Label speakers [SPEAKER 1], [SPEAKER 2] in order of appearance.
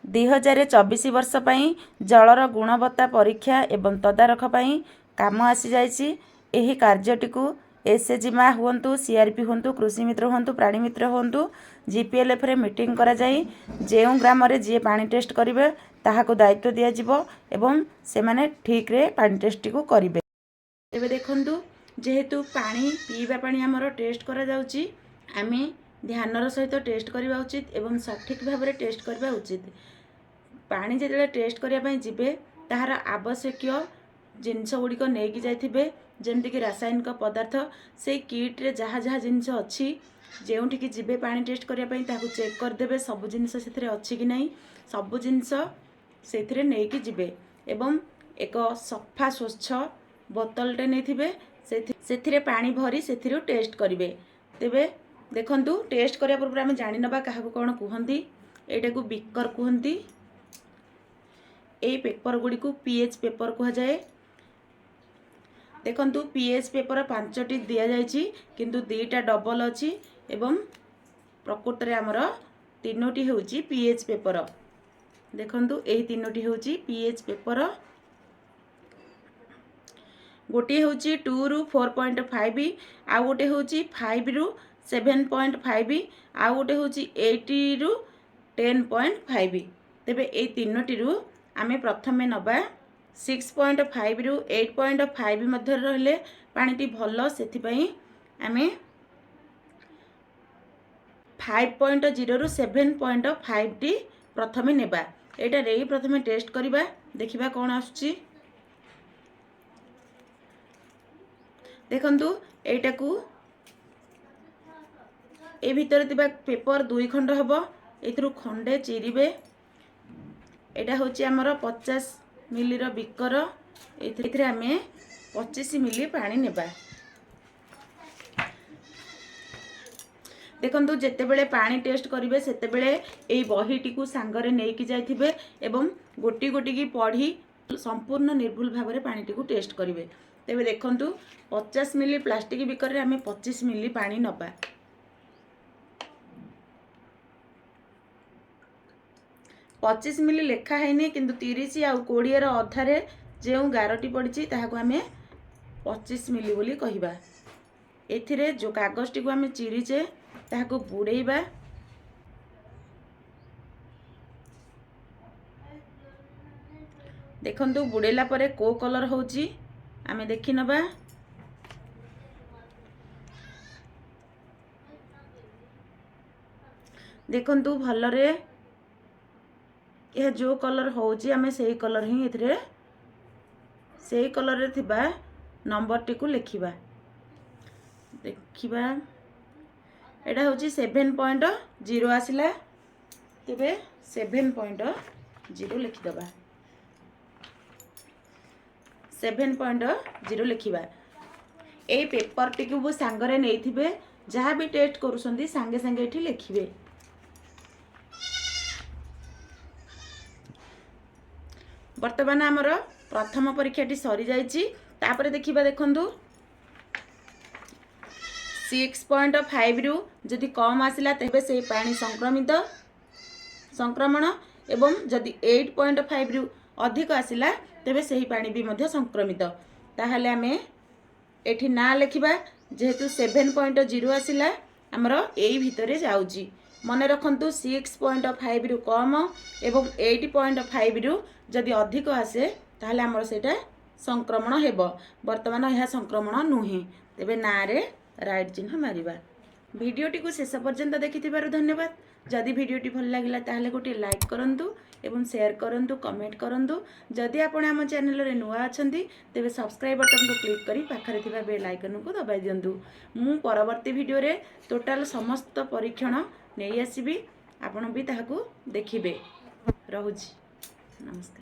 [SPEAKER 1] 2024 ବର୍ଷ ପାଇଁ ଜଳର ଗୁଣବତ୍ତା ପରୀକ୍ଷା ଏବଂ ତଦାରଖ ପାଇଁ କାମ ଆସିଯାଇଛି। ଏହି କାର୍ଯ୍ୟଟିକୁ ଏସ୍ଏଚ୍ଜି ମା ହୁଅନ୍ତୁ, ସିଆର୍ପି ହୁଅନ୍ତୁ, କୃଷି ମିତ୍ର ହୁଅନ୍ତୁ, ପ୍ରାଣୀ ମିତ୍ର ହୁଅନ୍ତୁ, ଜିପିଏଲ୍ଏଫ୍ରେ ମିଟିଂ କରାଯାଇ ଯେଉଁ ଗ୍ରାମରେ ଯିଏ ପାଣି ଟେଷ୍ଟ କରିବେ ତାହାକୁ ଦାୟିତ୍ୱ ଦିଆଯିବ ଏବଂ ସେମାନେ ଠିକ୍ରେ ପାଣି ଟେଷ୍ଟଟିକୁ କରିବେ। ତେବେ ଦେଖନ୍ତୁ, ଯେହେତୁ ପାଣି ପିଇବା ପାଣି ଆମର ଟେଷ୍ଟ କରାଯାଉଛି, ଆମେ ଧ୍ୟାନର ସହିତ ଟେଷ୍ଟ କରିବା ଉଚିତ ଏବଂ ସଠିକ୍ ଭାବରେ ଟେଷ୍ଟ କରିବା ଉଚିତ। ପାଣି ଯେତେବେଳେ ଟେଷ୍ଟ କରିବା ପାଇଁ ଯିବେ, ତାହାର ଆବଶ୍ୟକୀୟ ଜିନିଷ ଗୁଡ଼ିକ ନେଇକି ଯାଇଥିବେ, ଯେମିତିକି ରାସାୟନିକ ପଦାର୍ଥ। ସେଇ କିଟ୍ରେ ଯାହା ଯାହା ଜିନିଷ ଅଛି, ଯେଉଁଠିକି ଯିବେ ପାଣି ଟେଷ୍ଟ କରିବା ପାଇଁ ତାହାକୁ ଚେକ୍ କରିଦେବେ, ସବୁ ଜିନିଷ ସେଥିରେ ଅଛି କି ନାହିଁ। ସବୁ ଜିନିଷ ସେଥିରେ ନେଇକି ଯିବେ ଏବଂ ଏକ ସଫା ସ୍ୱଚ୍ଛ ବୋତଲଟେ ନେଇଥିବେ, ସେଥିରେ ପାଣି ଭରି ସେଥିରୁ ଟେଷ୍ଟ କରିବେ। ତେବେ ଦେଖନ୍ତୁ, ଟେଷ୍ଟ କରିବା ପୂର୍ବରୁ ଆମେ ଜାଣିନେବା କାହାକୁ କ'ଣ କୁହନ୍ତି। ଏଇଟାକୁ ବିକର କୁହନ୍ତି। ଏଇ ପେପର ଗୁଡ଼ିକୁ ପିଏଚ୍ ପେପର କୁହାଯାଏ। ଦେଖନ୍ତୁ, ପିଏଚ୍ ପେପର ପାଞ୍ଚଟି ଦିଆଯାଇଛି, କିନ୍ତୁ ଦୁଇଟା ଡବଲ ଅଛି ଏବଂ ପ୍ରକୃତରେ ଆମର ତିନୋଟି ହେଉଛି ପିଏଚ୍ ପେପର। ଦେଖନ୍ତୁ, ଏହି ତିନୋଟି ହେଉଛି ପିଏଚ୍ ପେପର। ଗୋଟିଏ ହେଉଛି 2ରୁ 4.5, ଆଉ ଗୋଟେ ହେଉଛି 5ରୁ 7.5, ଆଉ ଗୋଟେ ହେଉଛି 8ରୁ 10.5। ତେବେ ଏଇ ତିନୋଟିରୁ ଆମେ ପ୍ରଥମେ ନେବା 6.5ରୁ 8.5 ମଧ୍ୟରେ ରହିଲେ ପାଣିଟି ଭଲ। ସେଥିପାଇଁ ଆମେ 5.0ରୁ 7.5ଟି ପ୍ରଥମେ ନେବା। ଏଇଟା ନେଇ ପ୍ରଥମେ ଟେଷ୍ଟ କରିବା, ଦେଖିବା କ'ଣ ଆସୁଛି। ଦେଖନ୍ତୁ, ଏଇଟାକୁ ଏ ଭିତରେ ଥିବା ପେପର ଦୁଇ ଖଣ୍ଡ ହେବ, ଏଥିରୁ ଖଣ୍ଡେ ଚିରିବେ। ଏଇଟା ହେଉଛି ଆମର 50 ମିଲିର ବିକର। ଏଥିରେ ଆମେ 25 ମିଲି ପାଣି ନେବା। ଦେଖନ୍ତୁ, ଯେତେବେଳେ ପାଣି ଟେଷ୍ଟ କରିବେ, ସେତେବେଳେ ଏଇ ବହିଟିକୁ ସାଙ୍ଗରେ ନେଇକି ଯାଇଥିବେ ଏବଂ ଗୋଟି ଗୋଟିକି ପଢ଼ି ସମ୍ପୂର୍ଣ୍ଣ ନିର୍ଭୁଲ ଭାବରେ ପାଣିଟିକୁ ଟେଷ୍ଟ କରିବେ। ତେବେ ଦେଖନ୍ତୁ, 50 ମିଲି ପ୍ଲାଷ୍ଟିକ୍ ବିକରରେ ଆମେ 25 ମିଲି ପାଣି ନେବା। 25 ମିଲି ଲେଖା ହେଇନି, କିନ୍ତୁ 30 ଆଉ 20ର ଅଧାରେ ଯେଉଁ ଗାରଟି ପଡ଼ିଛି, ତାହାକୁ ଆମେ 25 ମିଲି ବୋଲି କହିବା। ଏଥିରେ ଯେଉଁ କାଗଜଟିକୁ ଆମେ ଚିରିଛେ, ତାହାକୁ ବୁଡ଼େଇବା। ଦେଖନ୍ତୁ, ବୁଡ଼େଇଲା ପରେ କେଉଁ କଲର୍ ହେଉଛି ଆମେ ଦେଖିନେବା। ଦେଖନ୍ତୁ ଭଲରେ, ଏହା ଯେଉଁ କଲର୍ ହେଉଛି, ଆମେ ସେଇ କଲର୍ ହିଁ ଏଥିରେ ସେଇ କଲର୍ରେ ଥିବା ନମ୍ବରଟିକୁ ଲେଖିବା। ଦେଖିବା, ଏଇଟା ହେଉଛି 7.0 ଆସିଲା। ତେବେ 7.0 ଲେଖିଦେବା। 7.0 ଲେଖିବା। ଏଇ ପେପରଟିକୁ ବି ସାଙ୍ଗରେ ନେଇଥିବେ। ଯାହା ବି ଟେଷ୍ଟ କରୁଛନ୍ତି, ସାଙ୍ଗେ ସାଙ୍ଗେ ଏଠି ଲେଖିବେ। ବର୍ତ୍ତମାନ ଆମର ପ୍ରଥମ ପରୀକ୍ଷାଟି ସରିଯାଇଛି। ତାପରେ ଦେଖିବା। ଦେଖନ୍ତୁ, 6.5ରୁ ଯଦି କମ୍ ଆସିଲା, ତେବେ ସେଇ ପାଣି ସଂକ୍ରମିତ, ସଂକ୍ରମଣ ଏବଂ ଯଦି 8.5ରୁ ଅଧିକ ଆସିଲା, ତେବେ ସେହି ପାଣି ବି ମଧ୍ୟ ସଂକ୍ରମିତ। ତାହେଲେ ଆମେ ଏଠି ନାଁ ଲେଖିବା। ଯେହେତୁ 7.0 ଆସିଲା, ଆମର ଏଇ ଭିତରେ ଯାଉଛି। ମନେ ରଖନ୍ତୁ, 6.5ରୁ କମ୍ ଏବଂ 8.5ରୁ ଯଦି ଅଧିକ ଆସେ, ତାହେଲେ ଆମର ସେଇଟା ସଂକ୍ରମଣ ହେବ। ବର୍ତ୍ତମାନ ଏହା ସଂକ୍ରମଣ ନୁହେଁ, ତେବେ ନାଁରେ ରାଇଟ୍ ଚିହ୍ନ ମାରିବା। ଭିଡ଼ିଓଟିକୁ ଶେଷ ପର୍ଯ୍ୟନ୍ତ ଦେଖିଥିବାରୁ ଧନ୍ୟବାଦ। ଯଦି ଭିଡ଼ିଓଟି ଭଲ ଲାଗିଲା, ତାହେଲେ ଗୋଟିଏ ଲାଇକ୍ କରନ୍ତୁ ଏବଂ ସେୟାର କରନ୍ତୁ, କମେଣ୍ଟ କରନ୍ତୁ। ଯଦି ଆପଣ ଆମ ଚ୍ୟାନେଲରେ ନୂଆ ଅଛନ୍ତି, ତେବେ ସବସ୍କ୍ରାଇବ୍ ବଟନକୁ କ୍ଲିକ୍ କରି ପାଖରେ ଥିବା ବେଲ୍ ଆଇକନକୁ ଦବାଇ ଦିଅନ୍ତୁ। ମୁଁ ପରବର୍ତ୍ତୀ ଭିଡ଼ିଓରେ ଟୋଟାଲ ସମସ୍ତ ପରୀକ୍ଷଣ ନେଇ ଆସିବି, ଆପଣ ବି ତାହାକୁ ଦେଖିବେ। ରହୁଛି, ନମସ୍କାର।